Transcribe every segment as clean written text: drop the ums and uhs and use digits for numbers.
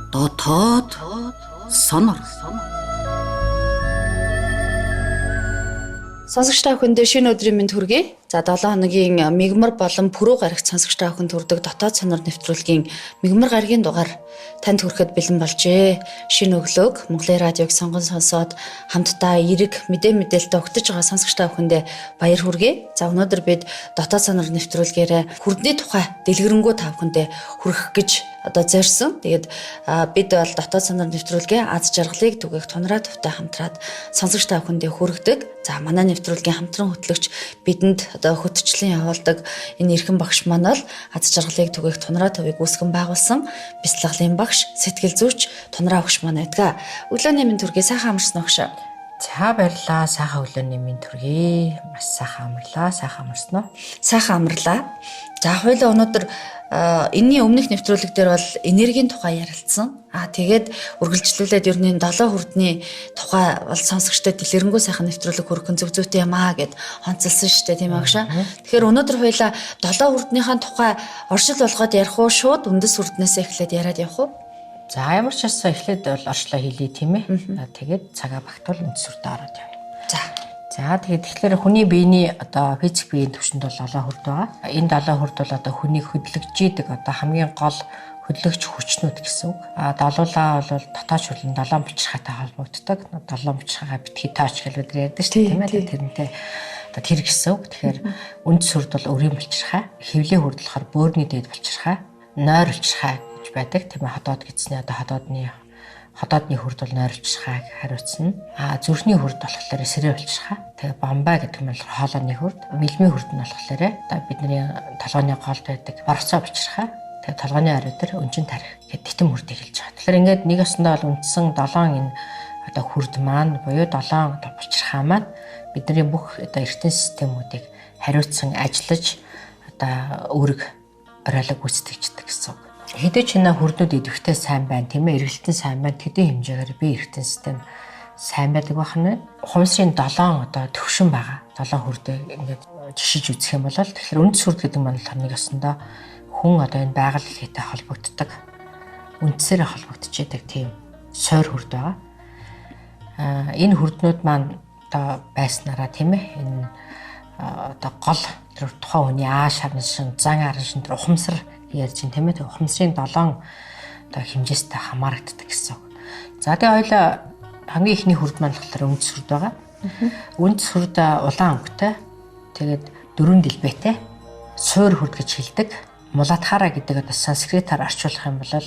Дотоод сонор. Сонсогч та бүхэндээ шинэ өдрийн мэнд хүргэе. За 7 хоногийн мигмар болон пүрүү гарагт сонсогч та бүхэнд хүрдэг дотоод сонор нэвтрүүлгийн мигмар гарагийн дугаар танд хүрэхэд бэлэн болжээ. Шинэ өглөөг Монголын радиог сонгон сонсоод хамтдаа эерэг мэдээ мэдээлэлтэй огтож байгаа сонсогч та бүхэндээ баяр хүргэе. За өнөөдөр бид дотоод сонор нэвтрүүлгээрээ хүрдний тухай дэлгэрэнгүй та бүхэндээ хүргэх гэж одоо зорьсон. Тэгээд бид бол дотоод сонор нэвтрүүлгээ аз жаргалыг түгээх тунраа төвтэй хамтраад сонсогч та бүхэндээ хүргэдэг. За манай нэвтрүүлгийн хамтран хөтлөгч бидэнд одоо хөтчлэн явуулдаг энэ эрхэм багш маань бол аз жаргалыг түгээх тунраа төвийг үүсгэн байгуулсан бяцлаглалын багш, сэтгэл зүйч тунраа багш маань байдаг. Өглөөний мэнд төргий, сайхан амарсан уу багш? За баярлалаа. Сайхан өглөөний мэнд төргий. Маш сайхан амарлаа. Сайхан амарсан уу? Сайхан амарлаа. За хоёулаа өнөөдөр энэний өмнөх нэвтрүүлэг дээр бол энергийн тухай ярилцсан. Тэгээд үргэлжлүүлээд ер нь 7 хүрдний тухай бол сонсогчдод дэлгэрэнгүй сайхан нэвтрүүлэг хүргэх нь зөв зүйтэй юм аа гэд онцолсон шүү дээ, тийм ээ багшаа. Тэгэхээр өнөөдөр хоёулаа 7 хүрднийхээ тухай оршил болгоод ярих уу, шууд үндэс хүрднээсээ эхлээд яриад явах уу? За ямар ч байсан эхлээд бол оршлоо хийлээ, тийм ээ. Тэгээд цагаа багтвал үндэс хүрдээ ороод явна. За. За тэгээд тэгэхээр хүний биений одоо физик биеийн түвшинд бол 7 хүрд байгаа. Энэ 7 хүрд бол одоо хүнийг хөдлөж идэг одоо хамгийн гол хөдлөгч хүчнүүд гэсэн үг. Долуулаа бол дотоод шүлэн долоон булчирхайтай холбогддог. Долоон булчирхайгаа битгий тооч гэж бид ярьдаг шүү дээ, тийм ээ. Тэрнтэй одоо тэр гэсэн үг. Тэгэхээр үндэс хүрд бол өрийн булчирхай, хэвлийн хүрд болохоор бөөрийн дээд булчирхай, нойр булчирхай гэж байдаг. Тийм ээ, ходоод гэсний одоо ходоодны хүрд бол нойр булчирхайг хариуцна. Зүрхний хүрд болохоор сэрээ булчирхай. Тэгээ бомбай гэдэг нь болохоор хоолойны хүрд, мэлмийн хүрд нь болохоор одоо бидний толгойн голд байдаг борцоо булчирхай. Тэгээ толгойн орой дээр өнчин тарих гэдэг титэм хүрдийг хэлж байгаа. Тэгэхээр ингээд нэг ёсондоо бол үндсэн 7 энэ одоо хүрд маань буюу 7 одоо булчирхай маань бидний бүх одоо эртэн системүүдийг хариуцсан ажиллаж одоо үүрэг оройлог гүйцэтгэждэг гэсэн үг. Хэдий ч энэ хүрднүүд идэвхтэй сайн байна, тийм ээ, эргэлтэн сайн байна, тэдний хэмжээгээр бие эртэн систем сайн байдаг байх нь. Хувьсрын 7 одоо төвшин байгаа. 7 хүрдээ ингээд жишиж үзэх юм бол тэгэхээр үндэс хүрд гэдэг маань болохоор нэг ёсондоо хүн одоо энэ байгаль дэлхийтэй холбогддог, үндсээрээ холбогдчихэдэг тийм сойр хүрд байгаа. Энэ хүрднүүд маань одоо байснараа, тийм ээ, энэ одоо гол тэр тухайн хүний ааш хараншин, зан араншин, тэр ухамсар ярьж байна, тийм ээ. Тэр ухамсарын 7 одоо хэмжээстэй хамаарагддаг гэсэн үг. За тэгээ хоёлаа хамгийн ихний хүрд маань болохоор үндэс хүрд байгаа. Үндэс хүрд улаан өнгөтэй. Тэгээд дөрвөн дэлбэтэй. Суур хүрд гэж хэлдэг. Мулатхара гэдэг одоо санскритаар орчуулах юм бол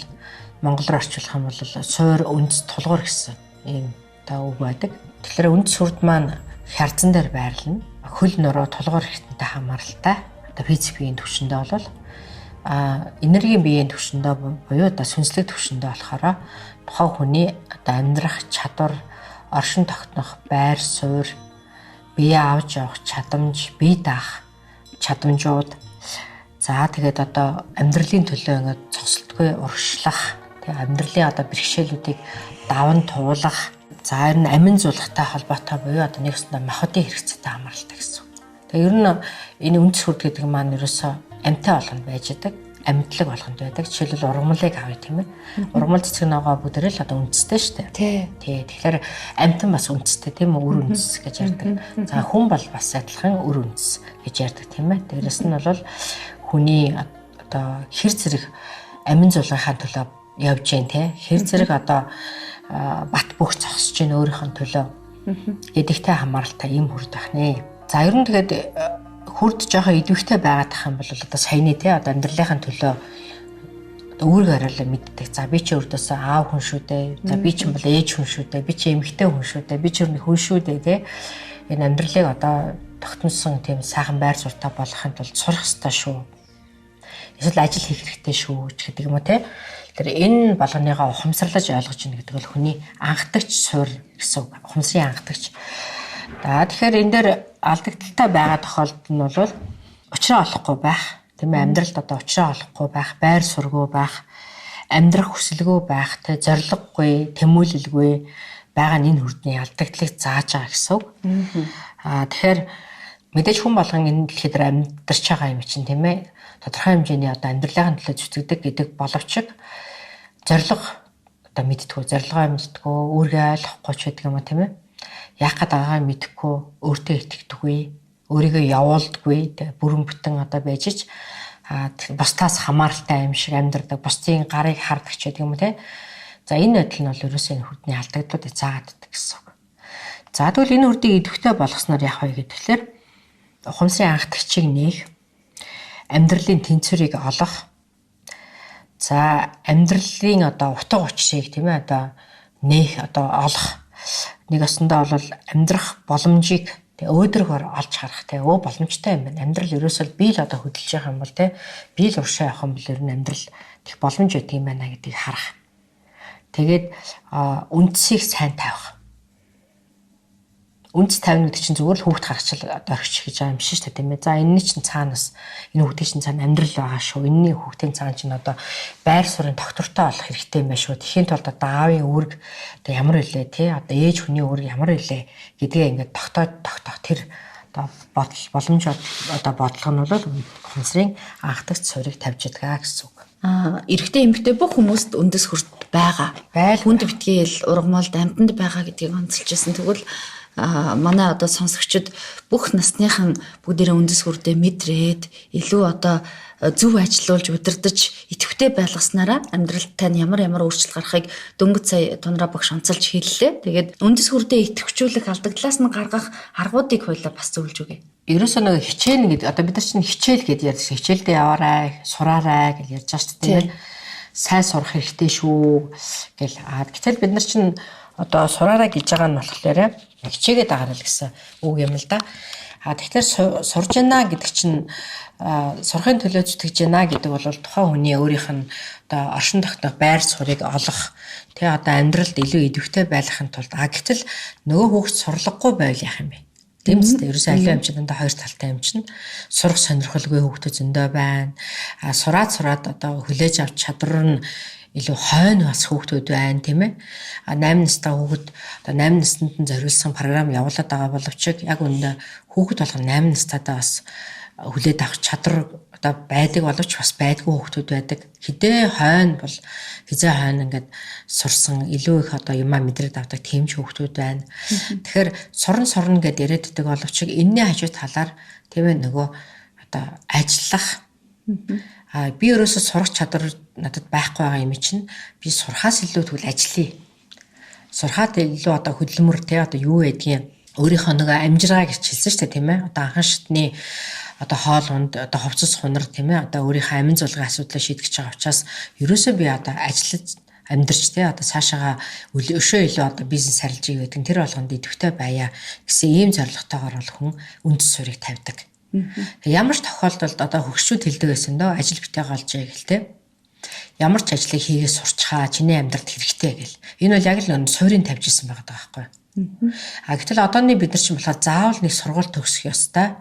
монголоор орчуулах юм бол суур, үндэс, тулгуур гэсэн ийм одоо үг байдаг. Тэгэхээр үндэс хүрд маань хярзан дээр байрлана. Хөл нуруу тулгуур хэрэгтэнтэй хамааралтай. Одоо физик биеийн түвшиндээ бол энергийн биеийн түвшиндээ буюу одоо сүнслэг түвшиндээ болохоор тухайн хүний одоо амьдрах чадвар, оршин тогтнох байр суурь, бие авч явах чадамж, бие даах чадамжууд. За тэгээд одоо амьдралын төлөө ингээд зогсолтгүй урагшлах, тэгээд амьдралын одоо бэрхшээлүүдийг даван туулах, за ер нь амин зулгатай холбоотой буюу одоо нэг ёсондоо махбодын хэрэгцээтэй хамааралтай гэсэн үг. Тэгээд ер нь энэ үндэс хүрд гэдэг маань ерөөсөө амьтай болгонд байж байгаа, амьдлаг болгонд байдаг. Жишээлбэл ургамлыг авъя, тийм ээ. Ургамал цэцэг ногоо бүгдээрээ л одоо үндэстэй шүү дээ. Тий. Тэгэхээр амьтан бас үндэстэй, тийм үү? Үр үндэс гэж ярьдаг. За хүн бол бас адилхан үр үндэс гэж ярьдаг, тийм ээ. Дээрээс нь бол хүний одоо хэр зэрэг амин зулгахын төлөө явж гин, тий. Хэр зэрэг одоо бат бөх зогсож гин өөрийнх нь төлөө гэдэгтэй хамааралтай ийм хүрд байх нэ. За ер нь тэгээд хүрд жоохон идэвхтэй байгаад тах юм бол одоо саяны тий одоо амьдралынхаа төлөө одоо үүрэг хариулаа мэддэг. За би чи өрдөөсөө аав хүн шүү дээ. За би чи бол ээж хүн шүү дээ. Би чи эмэгтэй хүн шүү дээ. Би чи өрний хүн шүү дээ, тий. Энэ амьдралыг одоо тогтносон тийм сайхан байр суурьтай болгохын тулд сурах ёстой шүү. Эсвэл ажил хийх хэрэгтэй шүү гэдэг юм уу, тий. Тэр энэ болгоныгоо ухамсарлаж ойлгож ийн гэдэг бол хүний анхдагч суурь гэсэн үг. Ухамсарын анхдагч. За тэгэхээр энэ дээр алдагдaltaй байгаа тохиолдол нь бол учраа олохгүй байх, тийм ээ, амьдралд одоо учраа олохгүй байх, байр сургуу байх, амьдрах хүсэлгүй байх, тэ зориггүй, тэмүүлэлгүй байгаа нь энэ хүрдний алдагдлыг зааж байгаа гэсэн үг. Тэгэхээр мэдээж хүн болгон энэ дэлхийд амьдарч байгаа юм чинь, тийм ээ, тодорхой хэмжээний одоо амьдралын төлөө зүтгэдэг гэдэг боловч зориг одоо мэдтгүү, зорилгоо мэдтгүү, өөрийгөө ойлгохгүй ч гэдэг юм уу, тийм ээ. Яах гээд байгаагаа мэдэхгүй, өөртөө итгэдэггүй, өөрийгөө явуулдаггүй, бүрэн бүтэн одоо байж ич бусдаас хамааралтай юм шиг амьдардаг, бусдын гарыг хардаг ч гэдэг юм уу, тийм. За энэ байдал нь бол ерөөсөө энэ хүрдний алдагдлуудыг заагаад байдаг гэсэн үг. За тэгвэл энэ хүрдийг идэвхтэй болгосноор яах вэ гэхээр ухамсарын анхдагчийг нээх, амьдралын тэнцвэрийг олох, за амьдралын одоо утга учирыг, тийм ээ, одоо нээх, одоо олох, нэг осондоо бол амьдрах боломжийг өөдрөгөөр олж харах, те өө боломжтой юм байна. Амьдрал ерөөсөө би л одоо хөдөлж явах юм бол, те би л уршаа явах юм бол ер нь амьдрал тех боломж байдаг юм байна гэдгийг харах. Тэгээд үндсийг сайн тавих. Үндэс тавина гэдэг чинь зүгээр л хүүхд гаргачил одоо орхич гэж байгаа юм биш шүү дээ, тийм ээ. За энэний чинь цаанаас энэ хүүхдийн чинь цаана амьдрал байгаа шүү. Энэний хүүхдийн цаана чинь одоо байр суурийн доктортой болох хэрэгтэй юм байна шүү. Тэхийн тулд одоо аавын үүрэг одоо ямар илээ, тий? Одоо ээж хүний үүрэг ямар илээ гэдгээ ингээд тогтоох тэр одоо бодол боломж одоо бодлого нь бол ухамсарын анхдагч суурийг тавьж идэг гэсэн үг. Эрэгтэй эмэгтэй бүх хүмүүст үндэс хүрд байгаа. Хүнд битгий ил ургамалд амьтанд байгаа гэдгийг онцолж байсан. Тэгвэл манай одоо сонсогчид бүх насныхан бүгдээрээ үндэс хүрдээ мэдрээд илүү одоо зөв ажилуулж удирдах идэвхтэй байлгаснараа амьдралд тань ямар ямар өөрчлөлт гарахыг дөнгөж сая Тунраа багш онцолж хэллээ. Тэгээд үндэс хүрдээ идэвхжүүлэх, алдагдлаас нь гаргах аргуудыг хоёлаа бас зөвлөж өгье. Ерөөсөө нэг хичээнэ гэдэг одоо бид нар чинь хичээл гэдээ ярьж, хичээлдээ яваарай, сураарай гэж ярьж байгаа шүү дээ. Сайн сурах хэрэгтэй шүү гэл. Гэтэл бид нар чинь одоо сураарай гэж байгаа нь болохоор хичээгээд агарал гэсэн үг юм л да. Тэгэхээр сурж байна гэдэг чинь сурахын төлөө зүтгэж байна гэдэг бол тухайн хүний өөрийнх нь одоо оршин тогтнох байр суурийг олох, тэ одоо амьдралд илүү идэвхтэй байхын тулд. Гэтэл нөгөө хүүхд сурлаггүй байвал яах юм бэ? Тэмцтэй ерөөсөө аливаа юм чинь дандаа хоёр талтай юм чинь. Сурах сонирхолгүй хүүхдүүд зөндөө байна. Сураад одоо хүлээж авч чадвар нь илүү хойно бас хүүхдүүд байна, тийм ээ. 8 настай хүүхэд одоо 8 наснд нь зориулсан програм явуулаад байгаа боловч яг үүндээ хүүхэд болгон 8 настайдаа бас хүлээд авах чадвар одоо байдаг боловч бас байдгүй хүүхдүүд байдаг. Хідээ хойно бол хизээ хойно ингээд сурсан илүү их одоо юмаа мэдрээд авдаг тийм ч хүүхдүүд байна. Тэгэхээр сурна гэд яриад байдаг боловч энэний хажуу талаар, тийм ээ, нөгөө одоо ажиллах. Би ерөөсөө сурах чадвар надад байхгүй байгаа юм чинь би сурахаас илүү тэгвэл ажиллая. Сурахад илүү одоо хөдөлмөр, те одоо юу байдгийг өөрийнхөө нөгөө амжиргаа гэж хэлсэн шүү дээ, тийм ээ. Одоо анхан шатны одоо хоол унд, одоо хувцас хунар, тийм ээ, одоо өөрийнхөө амин зулгын асуудлаа шийдэж байгаа учраас ерөөсөө би одоо ажиллаж амьдарч, те одоо цаашаага өшөө илүү одоо бизнес харилж гэдэг нь тэр болгонд идэвхтэй байя гэсэн ийм зорилготойгоор бол хүн үндэс суурийг тавьдаг. Ямар ч тохиолдолд одоо хөгшчүүд хэлдэг байсан дөө, ажил битээ голжээ гэл те. Ямар ч ажлыг хийгээ сурчхаа, чиний амьдралд хэрэгтэй гэл. Энэ бол яг л суурийг тавьж исэн байгаа байхгүй. Гэтэл одооны бид нар чинь болохоор заавал нэг сургууль төгсөх ёстой.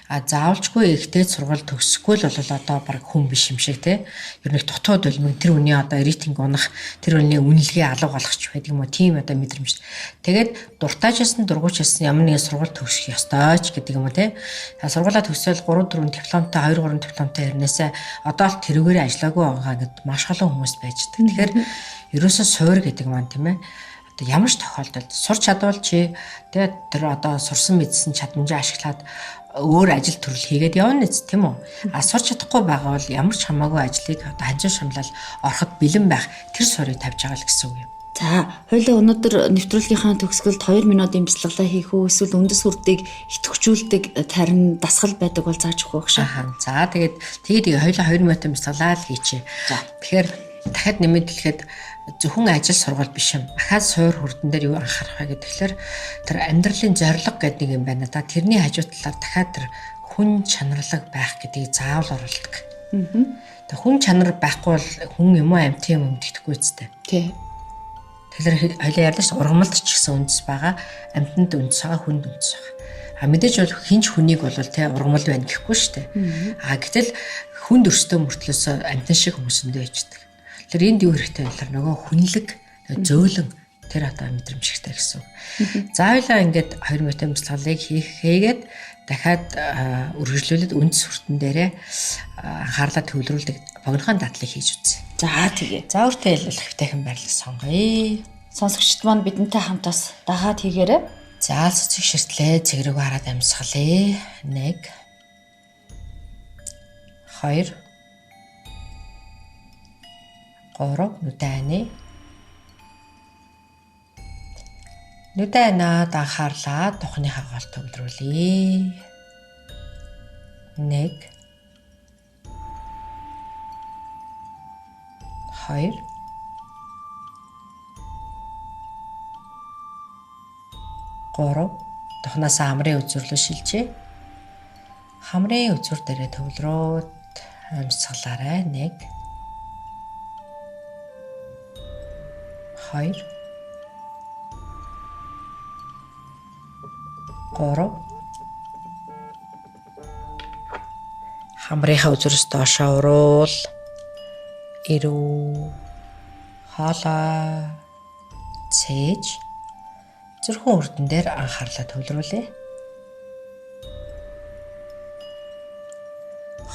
Заавалчгүй ихтэй сургууль төгсөхгүй л бол одоо баг хүн биш юм шиг, те. Ер нь их дутуу долмиг тэр хүний одоо рейтинг унах, тэр хүний үнэлгээ алга болгох ч байдаг юм уу, тийм одоо мэдрэмж. Тэгээд дуртай ч гэсэн дургуй ч гэсэн ямар нэгэн сургууль төгсөх ёстой ч гэдэг юм уу, те. Сургуулаа төгсөөл 3 4 дипломтой, 2 3 дипломтой хэрнээсээ одоо л тэрүүгээрээ ажиллаагүй байгаа гэд маш олон хүмүүс байж байгаа. Тэгэхээр ерөөсөө суур гэдэг маань, тийм ээ, ямар ч тохиолдолд сурч чадвал чи тэгээд тэр одоо сурсан мэдсэн чадамжаа ашиглаад өөр ажил төрөл хийгээд явна биз, тийм үү? Сурч чадахгүй байгаа бол ямар ч хамаагүй ажлыг одоо ханжин шамлал ороход бэлэн байх тэр суурийг тавьж байгаа л гэсэн үг юм. За, хоёлаа өнөөдөр нэвтрүүлгийнхаа төгсгөлд 2 минутын бяцлаглаа хийх үү эсвэл үндэс хүрдийг идэвхжүүлдэг тарин дасгал байдаг бол зааж өгөх үү? За, тэгээд хоёлаа 2 минутын бяцлаглаа л хийчихье. Тэгэхээр дахиад нэмэд хэлэхэд зөвхөн ажил сургууль биш юм. Ахаад суур хүрдэн дээр юу анхаарах вэ гэхээр тэр амьдралын зорилго гэдэг нэг юм байна да. Тэрний хажуу талаар дахиад тэр хүн чанарлаг байх гэдгийг заавал оруулдаг. Тэр хүн чанар байхгүй бол хүн юм уу амьтан юм өмдөгдөхгүй үстэй. Тий. Тэгэхээр хоёлаа ярьлаа шүү. Ургамалд ч гэсэн үндэс байгаа, амьтанд үндэс байгаа, хүнд үндэс байгаа. Мэдээж бол хинч хүнийг бол тэ ургамал байна гэхгүй шүү дээ. Гэтэл хүнд өрсдөө мөртлөөсөө амьтан шиг хүмүүс өндөө ичдэг. Тэр энд юу хэрэгтэй вэ гэхээр нөгөө хүнлэг, зөөлөн тэр одоо мэдрэмж хэрэгтэй гэсэн. За хоёлаа ингээд 2 минутын бяцлаглалыг хийгээд Дахиад үргэлжлүүлээд үндэс хүртэн дээрээ анхаарлаа төвлөрүүлдэг богинохон дадлыг хийж үзье. За тэгээ. За өөртөө яллах хэвтэйхэн байрлал сонгоё. Сонсогчд маань бидэнтэй хамт бас дагаад хийгээрэй. За цэцэг ширтлээ цэг рүү хараад амьсгалъя. 1 2 3 нүдэ ани. Нүдэ анаад анхаарлаа тухныхаа гол төвлөрүүлье. 1 2 3 тухнаас хамрын үзүр рүү шилжээ. Хамрын үзүр дээрээ төвлөрөөд амьсгалаарай. 1 2 3 хамрынхаа үзүрс доошоо уруул эрүү хоолой цээж зүрхэн үрдэн дээр анхаарлаа төвлөрүүлээ.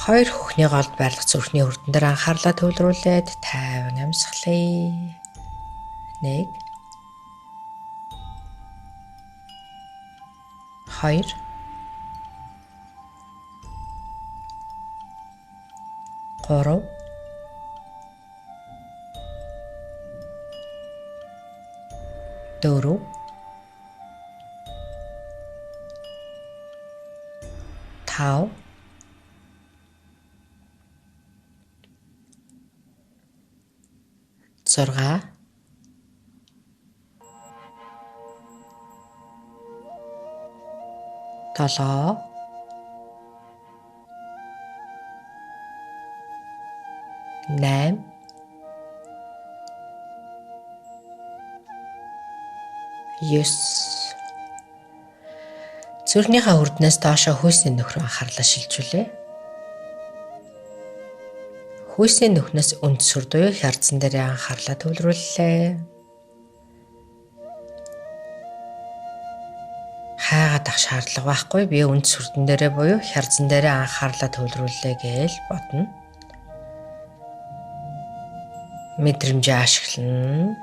Хоёр хөхний голд байрлах зүрхний үрдэн дээр анхаарлаа төвлөрүүлээд тайван амьсгалъя. 1 2 3 4 5 6 7 8 9 Зүрхнийхээ хүрднээс доошоо хүйсний нөхрөө анхаарлаа шилжүүлээ. Хүйсний нөхнөөс үндэс сүр буюу хярцан дээрээ анхаарлаа төвлөрүүллээ. Хайгаад ах шаардлага байхгүй. Би үндэс сүрдэн дээрээ буюу хярцан дээрээ анхаарлаа төвлөрүүллээ гээл бодно. Мэдрэмжээ ашиглана.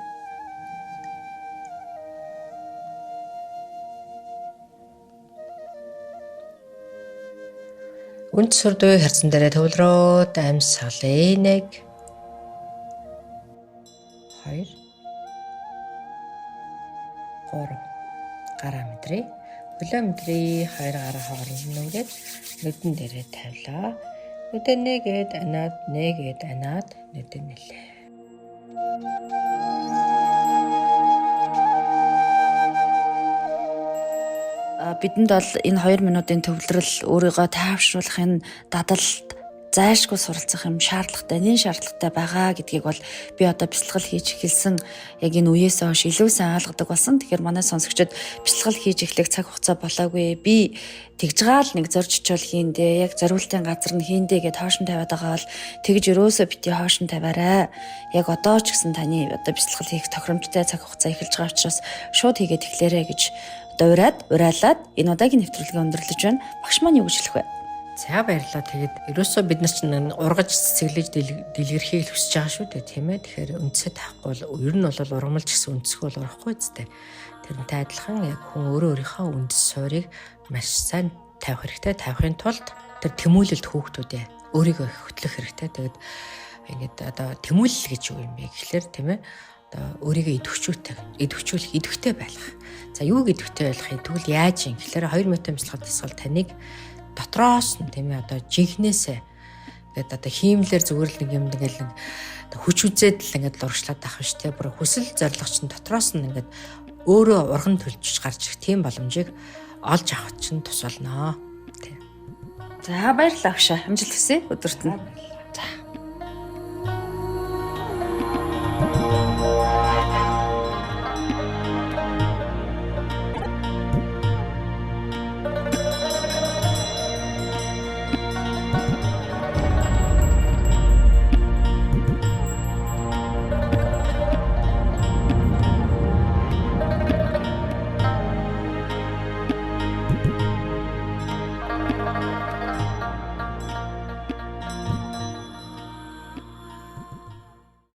Үндэс сүр буюу хярцан дээрээ төвлөрөөд амьсгалъя. 1 2 3 гараа мэдрээ. Хөлөө мэдрээ. Хоёр гараа хооронд нүгээд нүдэн дээрээ тавилаа. Нүдэ нээгээд анаад нээгээд анаад нүдэ нэлээ. Бидэнд бол энэ 2 минутын төвлөрөл өөрийгөө тайвшруулах энэ дадалд зайлшгүй суралцах юм шаардлагатай, нэн шаардлагатай байгаа гэдгийг бол би одоо бясалгал хийж эхэлсэн яг энэ үеэс хойш илүү сайн ойлгодог болсон. Тэгэхээр манай сонсогчид бясалгал хийж эхлэх цаг хугацаа болоогүй. Би тэгж байгаа л нэг зорж очиол хийндэ, яг зориултын газар нь хийндэ гэд хоошин тавиад байгаа бол тэгж өрөөсөө бити хоошин тавиарай. Яг одоо ч гэсэн таны одоо бясалгал хийх тохиромжтой цаг хугацаа эхэлж байгаа учраас шууд хийгээд эхлээрэй гэж одоо урайлаад энэ удаагийн нэвтрүүлгийг өндөрлөж байна. Багш маань юу гэж хэлэх вэ? За баярлалаа. Тэгээд ерөөсөө бид нар чинь ургаж цэцэглэж дэлгэрхийг л хүсэж байгаа шүү дээ, тийм ээ. Тэгэхээр үндсээ тавихгүй бол ер нь бол ургамалж гэсэн үндсгүй бол урахгүй зү. Тэрнтэй адилхан яг хүн өөрөө өөрийнхөө үндэс суурийг маш сайн тавих хэрэгтэй. Тавихын тулд тэр тэмүүлэлт хүүхдүүдээ өөрийгөө их хөтлөх хэрэгтэй. Тэгээд ингээд одоо тэмүүлэл гэж юу юм бэ гэхлээр тийм ээ. Одоо өөрийгөө идэвхжүүлэх, идэвхжүүлэх, идэвхтэй байх. За юуг идэвхтэй байх юм? Тэгвэл яаж юм гэхлээр 2 минутын бясалгал дасгал таныг дотроос нь тийм ээ одоо жинхнээсээ ингээд одоо хиймлэр зүгээр л нэг юм ингээл нэг хүч үзээд л ингээд л урагшлаад авах биш те. Бүр хүсэл зорилго чинь дотроос нь ингээд өөрөө урган төлжиж гарч ирэх тийм боломжийг олж авах чинь тус болно. Тэ. За баярлалаа агшаа. Амжилт хүсье өдөрт нь.